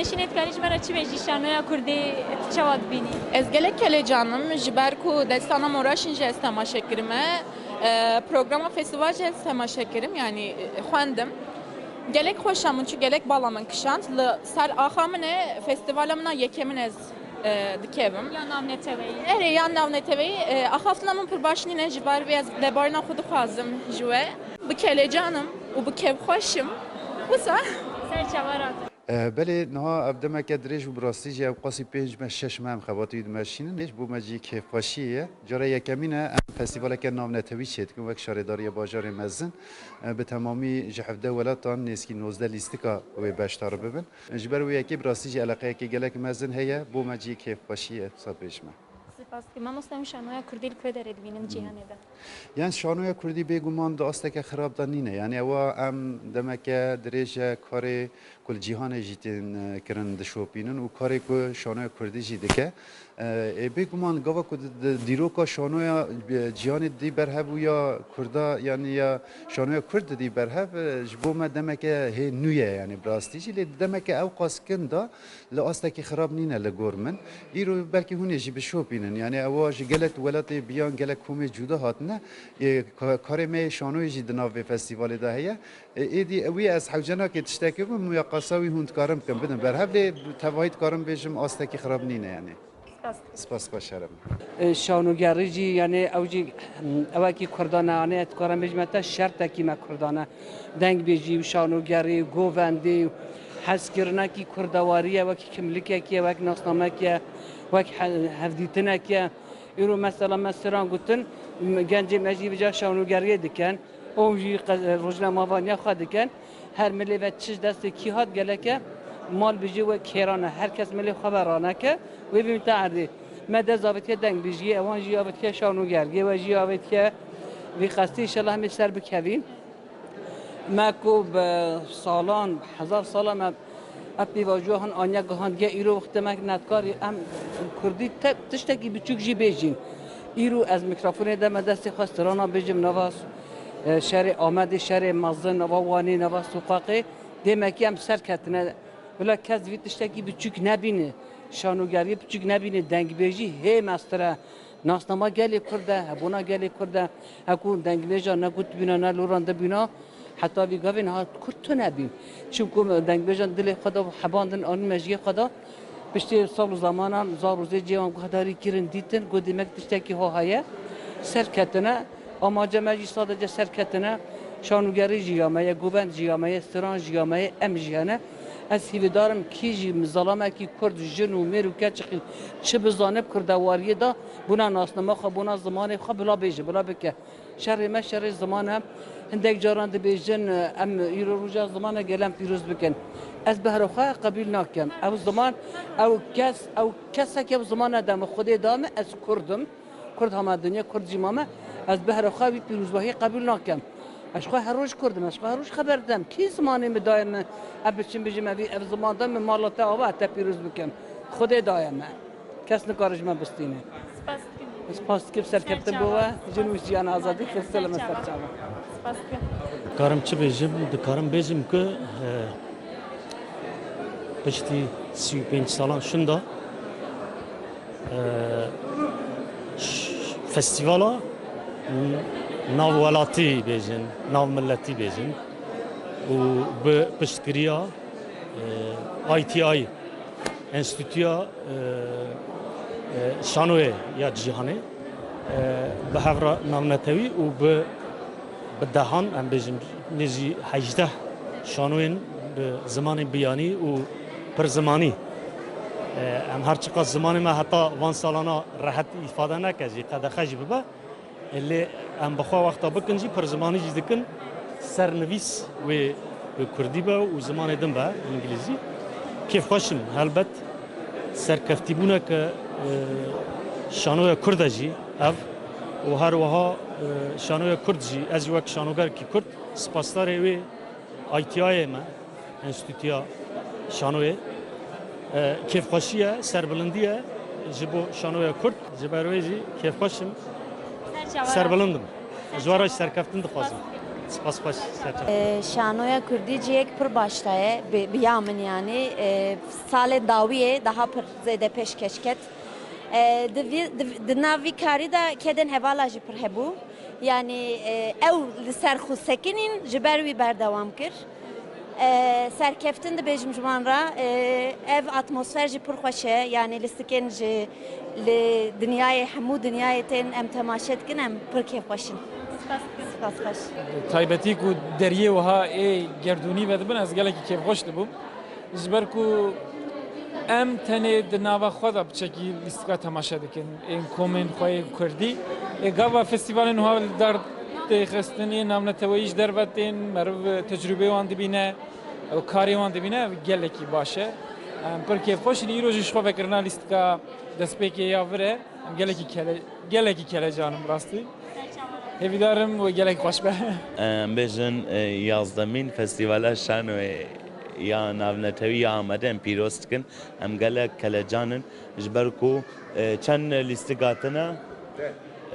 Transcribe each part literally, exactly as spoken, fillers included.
Şînê, dikarî ji me re çi bêjî, şanoya kurdî tu çawa dibînî? Ez gelek kelecan im, ji ber ku destana Moraşin jî ez temaşe kirime, e, programa festîval jî ez temaşe kirim, yanî, e, xwendim. Gelek xweş e min, çû gelek bala min kişand. Li ser axa min e, festîvala min a yekemin ez, e, dikevim. Ya navneteweyî? Erê, yan navneteweyî, e, axaftina min pir baş nîne, ji ber vê ez lebarîna xwe dixwazim ji we. Bi kelecan im û bi kêfxweş im. Wisa. Ser çawa radin? E, belê niha ev demeke dirêj û bi rastî jî ew qasî pênc meh şeş meh em xebatî dimeşînin. Ji bo me jî kêfxweşiyê ye. Cara yekemîn e em festîvaleke navnetewî çêdikin wek şaredariya bajarê mezin. E, bi temamî ji hevdeh welatan nêzîkî nozdeh lîstika wê beşdar bibin. Ji ber wê yekê bi rastî jî eleqeyekê gelek mezin heye. Bo me jî kêfxweşiyê, wisa bêjime. Spas dikim. Mamoste, em şanoya kurdî li ku derê dibînin cîhanê de? Yan şanoya kurdî bêguman di asteke xirab de nîne. Yanî ewa em demeke dirêj e karê ku li cîhanê jî tên, e, kirin dişopînin û karê ku şanoya kurdî jî dike. E, ê bêguman gava ku di, di dîroka şanoya, e, cîhanê dî berhev û ya kurda, yanî ya şanoya kurd didî berhev, e, ji bo me demeke hê nû ye, yanî bi rastî jî. Lê demeke ew qas kin da li astekî xirab nîne li gor min. Îro belkî hûn ê jî bişopînin. Yanî ewa ji gelek welatê biyan, gelek komê cuda hatine. Ê, ka-, karê me yê şanoyê jî di nav vê festîvalê de heye. Ê, êdî wî ez hewce nake tiştekê bim, muyaqasa wî hûn dikarin bikin, bidin berhev, lê bi tevahî dikarim bêjim astekî xirab nîne, yanî. Spas, spas, şerem. E, şanogerî jî, yanî ew jî, m, ewekî Kurdan e, yanî ez dikarim bêjim, heta şertekî me Kurdan e. Dengbêjî û şanogerî, govendî, hezkirinekî kurdewarî ye, wek kimlikekî ye, wek nasnamekî ye, wek he-, hevdîtinekî ye. Îro mesela me siran gotin, m, gencê me jî vêca şanogeriyê dikin. Ew jî qe-, rojnamevaniya xwe dikin. Her milê ve çi ji destê kî hat geleke mal bijî we kêran e. Her kes milê xwe ve raneke. Wê bimîte erdê. Me dest avêtiye dengbêjiyê, ewan jî avêtiye şanogeriyê, we jî avêtiye vî qestî. Înşallah em ê ser bikevîn. Me ku bi salan, hezar sala me ev pêvajoya hin aniye gihandiye, îro wextê me nedkarî em kurdî te-, tiştekî biçûk jî bêjîn. Îro ez mîkrofonê deme destê xwe strana bêjim nava, e, şerê Amedê, şerê mezin, nava Wanê, nava Soqaqê, dêmekî em serketine. Bila kes vî tiştekî biçûk nebîne, şanogeriyê biçûk nebîne, dengbêjî hê mestir e. Nasnama gelê Kurd e, hebûna gelê Kurd e. Heku dengbêja ne gotbîna, ne lorandibîna, heta vî gavê niha Kurd tune bîn. Çimku dengbêjan dilê xwe de hebandin, anîn mejiyê xwe de. Piştê sal û zemanan zar û zê cê wan guhdarî kirin, dîtin, got demek tiştekî ho heye. Serketine, amace me jî sadece serketine, şanogerî jî ya me ye, govend jî ya me ye, stran jî ya me ye, em jî hene. Ez hîvêdar im kî jî zalamekî Kurd, jin û mêr û keçixî çi bizane bi kurdewariyê de, bona nasnama xwe, bona zimanê xwe bila bêje, bila bike. Şerê me şerê ziman e. Hindek caran dibêjin, em îro roja ziman e, gelem pîroz bikin. Ez behra xwe qebîl nakim. Ew ziman, ew kes, ew kesek ew ziman nede min, Xwedê da min, ez Kurd im. Kurd hame dinya, Kurd jî mame. Ez behra xwe wî pîrozbahiyê qebûl nakim. Ez xwe her roj Kurd im, ez xwe her roj xeber didem. Kî zimanê min daye min, ez biçim bijim evî, ev ziman de min mala te ava, ez te pîroz bikim. Xwedê daye me. Kes nikare ji me bistîne. Spas dikim. Spas dikim, serkeftin bo we, jin û jiyan azadî, Xwedê li me ser çava. Spas dikim. Dikarim çi bêjim? Dikarim bêjim ku, e, piştî sî û pênc salan şinda, e, ş-, festîvala navwelatî bêjin, navmiletî bêjin û bi piştgiriya, e, I T I, Enstîtuya, e, e, Şanoyê ya Cîhanê, e, bi hev re navnetewî û bi, bi dehan, em bêjin, nêzî hejdeh şanoyên bi zimanên biyanî û pirzimanî. E, em her çiqas zimanê me heta van salana rehet îfade neke jî, qedexe jî bibe, lê em bi xwe wexta bikin jî, pirzimanî jî dikin, sernivîs wê bi kurdî be û zimanê din be, îngilîzî. Kêfxweş im, helbet serkeftîbûneke, e, şanoya kurd e jî ev û her wiha, e, şanoya kurd jî, ez jî wek şanogerekî kurd spasdarê wê I T I'yê me, Enstîtuya Şanoyê. E, kêfxweşî ye, serbilindî ye ji bo şanoya kurd. Ji ber wê jî kêfxweş im, serbilind im. Ji we re jî serkeftin dixwazim. Spas xweş, serçe. E, şanoya kurdî cihek pir baş daye, bi, bi ya min yanî. E, salên dawiyê daha pir zêde pêşkeş ket. E, di, vî- di, di nav vî karî de kedên hevala jî pir hebû. Yanî, e, ew li ser xwe sekinîn, ji ber wî berdewam kir. E, serkeftin dibêjim ji wan re, e, ev atmosfer jî pir xweş e. Yanî lîstikên ji li dinyayê, hemû dinyayê tên em temaşe dikin, em pir kêfxweş in. Spas xweş. Taybetî ku deriyê wiha ê gerdûnî vedibin, ez gelekî kêfxweş dibûm. Ji ber ku em tenê di nava xwe de piçekî lîstika temaşe dikin, ên komên xwe yê kurdî. Ê gava festîvalên wiha li dar tê xistin, ê navneteweyî ji derve tên, meriv tecrûbeyê wan dibîne, ew karê wan dibîne, ev gelekî baş e. Em pir kêfxweş in. Îro jî ji xwe vekirina lîstika destpêkê ya vir e. Em gelekî kele, gelekî kelecan im rastî. Hêvîdar im wê gelek xweş be. Em bêjin, e, yazdemîn Festîvala Şanoyê ya Navnetewî ya Amedê em pîroz dikin. Em gelek kelecan in. Ji ber ku, e, çend lîstik hatine,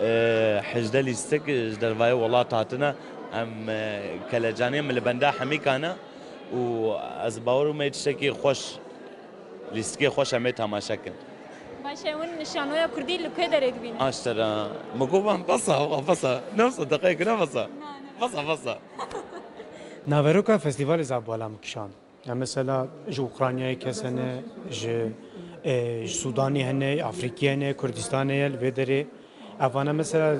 e, hejdeh lîstik ji dervayê welat hatine. Em, e, kelecanê min li benda hemî kane û ez bawer im ê tiştekî xweş, lîstikê xweş em ê temaşe kin. Baş e, hûn şanoya kurdî li ku derê dibînin? Aştera, min got, van basa, wa basa. Ne basa, deqeyek ne basa. Basa, basa. Naveroka festîvalê zaf bala min kişand. Ya mesela ji Ukraynayê kes hene, ji, e, ji Sudanê hene, Afrîkê hene, Kurdistanê ye, li vê derê. Evana mesela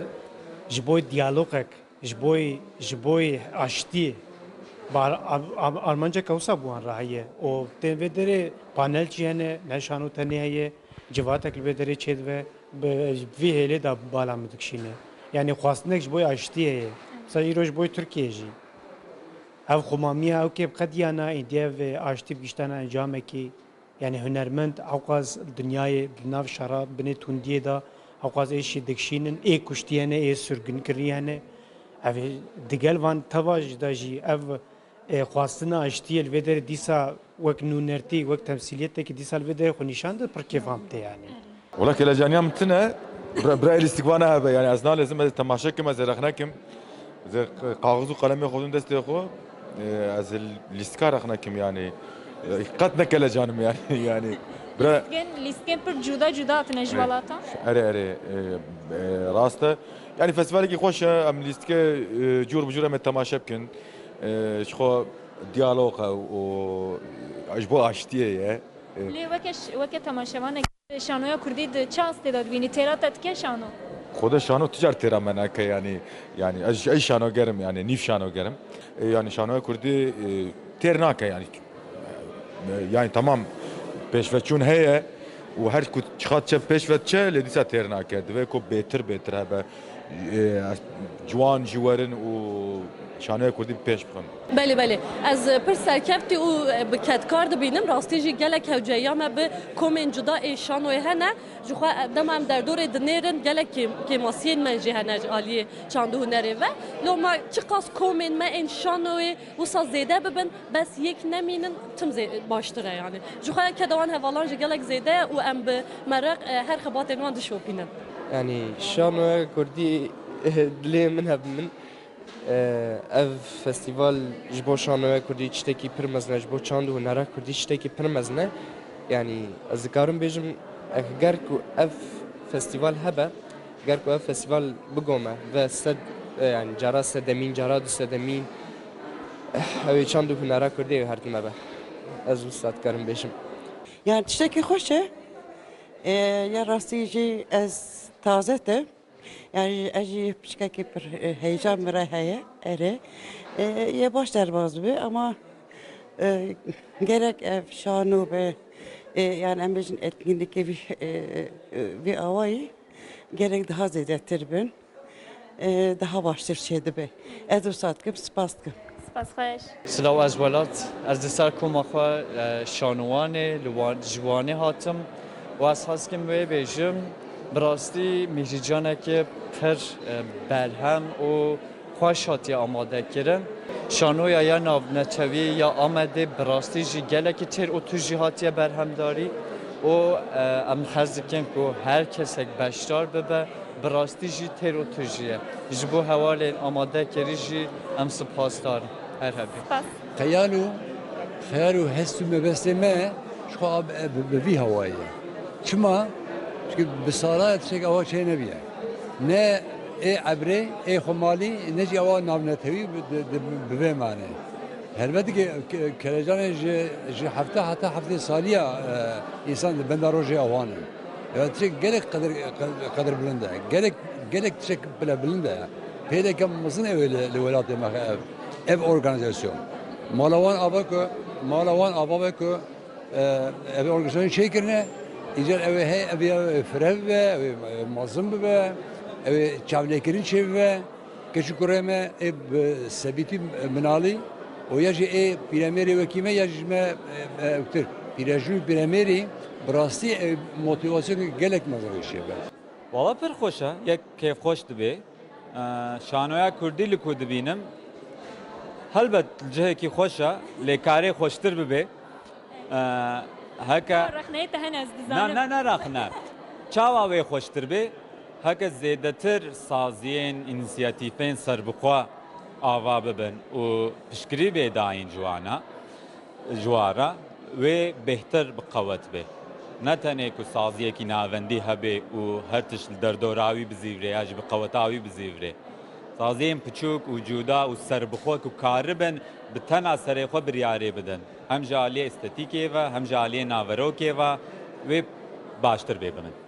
ji bo diyalogek, ji bo, ji bo aştiyê, bar-, ab-, ab-, armanceke wisa bi wan re heye. Û tên vê derê panel jî hene, ne şano tenê heye, civatek li vê derê çêdibe, bi vî hêlê de bala min dikişîne. Yanî xwastinek ji bo aştiyê heye. Mesela îro ji bo Tirkiyê jî. Ev xwemamiya ew kê bi qediyana, êdî ev aştî bi giştana encamekî, yanî hunermend ewqas dinyayê di nav şera binê tundiyê de ewqas êşî dikişînin, ê kuştî hene, ê sirgûnkirî hene. Ev digel van teva jî de jî ev, e, xwastina aştiyê li vê derê dîsa wek nûnertî, wek temsîliyetekî dîsa li vê derê xwe nîşan dide, pir kêfan tê yanî. Wela kelecaniya min tune, bira, bira lîstikvana hebe, yani ez nalezim, ez temaşe kim, ez rexne kim. Ez kaxiz û qelemê xwe destê xwe, e, ez lîstika rexne kim yani. E, qet ne kelecanim yani, yani. Bira. Lîstikên, lîstikên pir cuda cuda hatine ji welatan. Erê, erê, e, e, rast e. Yani festivalekî xweş e, em lîstike, e, cûr bi cûr em ê temaşe bikin. E, ji xwe diyalog e û ji bo aştiyê ye. E. Lê weke ş-, weke temaşevanek Şanoya kurdî di çi astê de dibînî? Têra te dike şano? Xwedê şano tu car têra me nake, yanî, yanî ez, ez şanoger im, yanî nîv şanoger im. E, yanî şanoya kurdî, e, têr nake, yanî. E, yanî temam pêşveçûn heye û her ku çiqas çe pêşve diçe, lê dîsa têr nake. Divê ku bêtir bêtir hebe. E, ez, ciwan jî werin û şanoya kurdî bi pêş bixin. Belê, belê. Ez pir serkeftî û bi kedkar dibînim. Rastî jî gelek hewceyiya me bi komên cuda ê şanoyê hene. Ji xwe dema em derdorê dinêrin, gelek kêm-, kêmasiyên me jî hene ji aliyê çand û hunerê ve. Loma çiqas komên me ên şanoyê wisa zêde bibin, bes yek nemînin, tim zê-, baştir e yani. Ji xwe keda wan hevalan jî gelek zêde ye û em bi mereq, e, her xebatên wan dişopînin. Yanî şanoya kurdî dilê min hebin. Ev festîval ji bo şanoya kurdî tiştekî pir mezin e, ji bo çand û hunera kurdî tiştekî pir mezin e. Yanî ez dikarim bêjim, ger ku ev festîval hebe, ger ku ev festîval bigome ve sed, e, yanî cara sedemîn, cara du sedemîn, eh, ew ê çand û hunera kurdî ew her time be. Ez wisa dikarim bêjim. Yani tiştekî xweş e. E, ya rastî jî ez taze te. Yani ez jî piçkekî pir, e, heyecan min re heye, erê. E, yê baş derbas dibe ama, e, gerek ev şano be, e, yani em bêjin etkinlikê vî, e, e, vî awayî gerek daha zêdetir bin, e, daha baştir çêdibe. Ez wisa dikim, spas dikim. Spas xweş. Silav, ez Welat. Ez li ser koma xwe, e, şanowanê, li Wan-, ji Wanê hatim û ez hez kim wê bêjim, bi rastî mîhrîcanekê pir, e, berhem û xweş hatiye amade kirin. Şanoya ya navnetewî ya Amedê bi rastî jî gelekî têr û tujî hatiye berhemdarî û, e, em hez dikin ku her kesek beşdar bibe, bi rastî jî têr û tujî ye. Ji bo hevalên amade kirî jî Em spasdar in her hebî. Spas. Xeyal û xeyal û hest û mebestê me ji xwe bi, bi vî hewayê ye. Çima? Çünkü bi sala tiştek awa çê nebiye. Ne ê ebrê, ê xwemalî, ne jî awa navnetewî bi, di, di, bi vê manê. Helbet ki ke- kelecanê ji, ji hefte heta heftê saliya e, însan di benda rojê awan e. Ya tiştek gelek qedir, qedir bilind e. Gelek, gelek tiştek bile bilind e. Pêleke mezin ew ê li, li welatê me ev, ev organizasyon. Mala wan ava ku, mala wan ava be ku e, ev organizasyon çêkirine, îcar ew ê hey, ev ê, ew ê fireh bibe, ew ê, e, mezin bibe, ew ê çavlêkirin çêbibe. Keç û kurê me ê bi sebîtî minalî û ya jî ê pîremêrê wekî me ya jî ji me e, e, ewtir. Pîrejin û pîremêrî bi rastî ew motivasyonê gelek mezin ê çêbe. Wala pir xweş e, yek kêfxweş dibê. E, şanoya kurdî li ku dibînim, helbet li cihekî xweş e, lê karê xweştir bibe. E, heke Rexneyê te hene ez dizanim. Na, na, ne rexne. Çawa wê xweştir bê? Heke zêdetir saziyên, însiyatîfên serbixwe ava bibin û piştgirî bê dayîn ji wana, ji wan re, wê bêhtir bi qewet bê. Ne tenê ku saziyekî navendî hebe û her tişt li derdora wî bizîvirê ya jî bi qeweta wî bizîvirê. Saziyên piçûk û cuda û serbixwe ku karibin bi tena serê xwe biryarê bidin. Hem ji aliyê estetîkê ve, hem ji aliyê naverokê ve wê baştir bê bibin.